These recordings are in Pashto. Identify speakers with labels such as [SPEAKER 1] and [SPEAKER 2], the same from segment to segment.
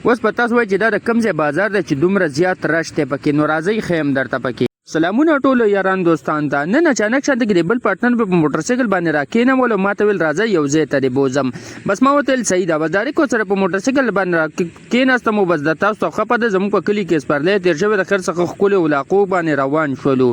[SPEAKER 1] اوس به تاسو وایئ چې دا د کوم ځای بازار دی چې دومره زیات رش دی پکې، نو راځئ ښیم درته پکې. سلامونه ټولو یاران دوستان ته. نن اچانک شانته کې د بل پارټنر په موټرسایکل باندې راکېنول او ماته ویل راځه یو ځای ته دې بوځم. بس ما ورته ویل صحیح ده. بس ډایرک ورسره په موټرسایکل باندې راکېناستم او بس د تاسو ته ښه پته زموږ په کلي کې سپرلی تېر شوی د خیر څخه ښکلو علاقو باندې روان شولو.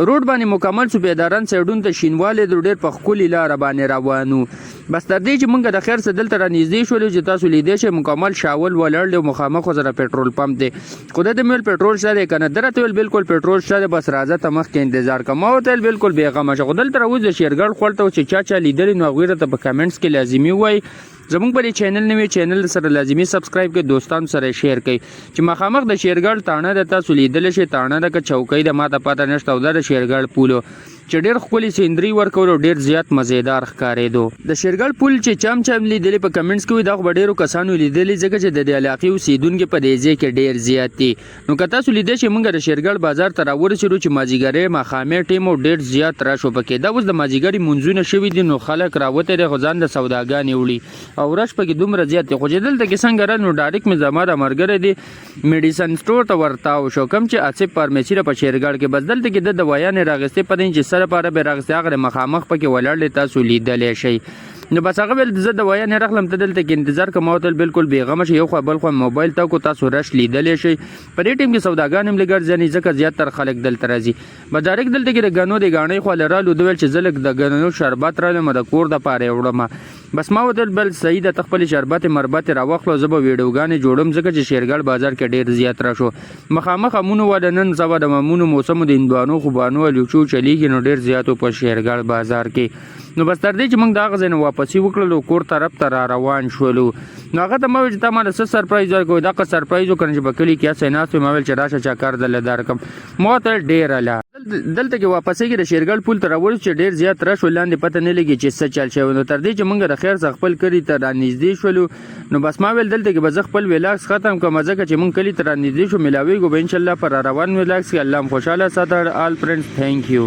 [SPEAKER 1] روډ باندې مکمل سپیدارن سایډونو ته شینوالی دی، ډېر په ښکلي لاره باندې روان وو. بس تر دې چې مونږ د خیر څخه دلته را نږدې شولو چې تاسو لیدی شئ مکمل شاول ولاړ دی او مخامخ ورسره پټرول پمپ دی. خو ده ته مې ویل پټرول شته دی که نه؟ ده راته ویل بلکل پټرول شته دی، بس راځه ته مخکې انتظار کوه. ما ورته ویل بلکل بېغمه شه. خو دلته راوځو د شیرګړ خوړ ته، چې چا چا لیدلی نو هغوی راته په کمنټس کې لازمي ووایي. زمونږ په دې چینل نوې چینل سره لازمي سبسکرایب کړئ، دوستانو سره شیر کړئ. چې مخامخ د شیرګړ تاڼه ده، تاسو لیدلی شئ تاڼه ده که چوکۍ ده ماته پته نشته، او دا د شیرګړ پولو چې ډېر ښکلي سیندري ورکول او ډېر زیات مزیدار ښکارېدو. د شیرګړ پول چې چم چم لیدلی په کمنټس کې وي، دا خو به ډېرو کسانو لیدلی ځکه چې د دې علاقې اوسېدونکي په دې ځای کې ډېر زیات دي. نو که تاسو لیدی شئ مونږ د شیرګړ بازار ته راورسېدو چې مازیګری ماښامی ټیم و، ډېر زیات رش و پکې. دا اوس د مازیګري مونځونه شوي دي نو خلک راوتي دي خو ځان له سوداګانې وړي او رش پکې دومره زیات دی. خو چې دلته کې څنګه رالو نو ډایرکټ مې زما دا ملګری دی میډیسن سټور ته ورتاو شو، کوم چې اصف فارمیسي ده په شیرګړ کې. بس دلته کې د دوايانې راغستې، پته نه چې څه لپاره به راغستې، هغه د مخامخ پکې ولاړ دی تاسو لیدلی شئ. نو بس هغه ویل زه دوايانې راخلم ته دلته کې انتظار کوم. ما ورته بالکل بېغمه شئ، یو خوا بل خوا موبایل تا کو تاسو رش لیدلی شئ. په دې ټیم کې سوداګان هم لږ ارزاني ځکه زیاتر خلک دلته راځي. بس ډایرکټ دلته کې د ګنو د ګاڼۍ خوا له رالو، ده ویل چې زه لږ د ګنو شربت رالم د کور دپاره یې وړم. بس ما ورته ویل بل صحیح ده ته خپلې شربتې مربتې راواخله زه به ویډیوګانې جوړوم ځکه چې شیرګړ بازار کې ډېر زیات رش و. مخامخ امونو واله نن سبا د امونو موسم د هندوانو خوبانو الوچو چلیږي نو ډېر زیات و په شیرګړ بازار کې. نو بس تر دې چې موږ د هغه ځای نه واپسي وکړلو کور طرف ته را روان شولو. نو هغه ته ما ویل چې تا ماله څه سرپرایز ورکړو، دغه سرپرایز وکړم چې په کلي کې هسې ناست وې. ما ویل چې راشه چکر درله درکړم، ما ورته ویل ډېره له دلته کې واپسې کې د شیرګړ پول ته راورسېدو چې ډېر زیات رش و، لاندې پته نه لګي چې څه چل شوی. نو تر دې چې موږ د خیر څخه خپل کلي ته رانږدې شولو نو بس ما ویل دلته کې به زه خپل ویلاګس ختم کړم ځکه چې موږ کلي ته رانږدې شو. ملاویږو به انشاءالله په را روان ویلاګس کې. الله مو خوشحاله ساته. آل فرینډز ثانک یو.